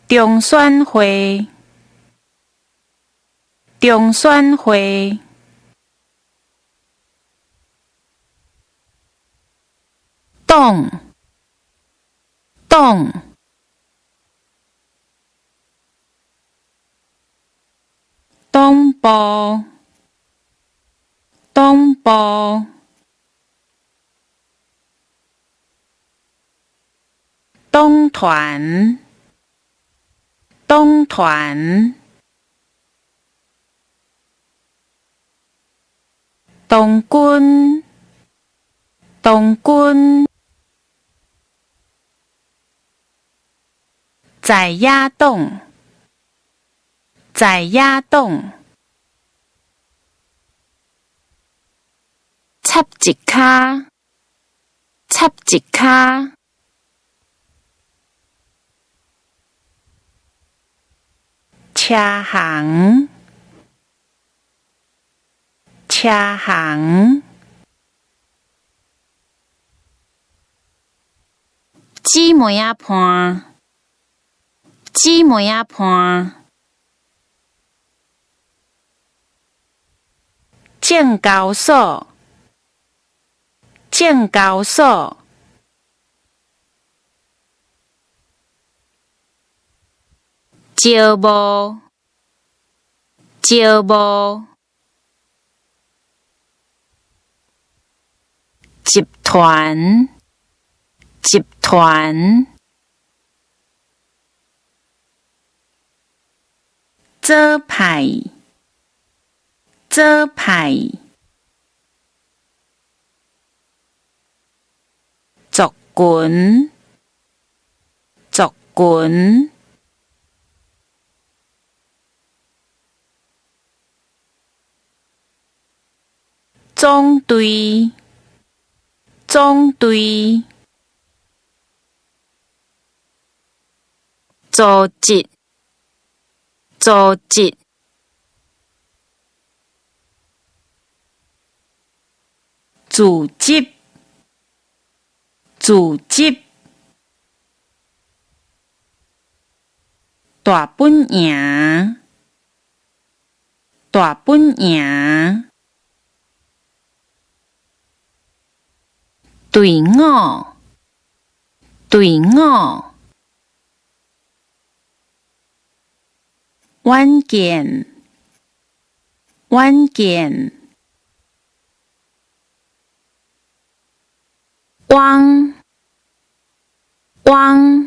中選會，中選會，黨，黨，黨部，黨部，黨團，黨團，童軍，童軍，在野黨，在野黨，插一跤，插一跤，車行，車行，姊妹仔伴，姊妹仔伴，證交所，證交所，招募，招募，集團，集團，左派，左派，族群，族群，總隊，總隊，組織，組織，組織，組織，大本營，大本營，隊伍，隊伍，遠見，遠見，汪，汪。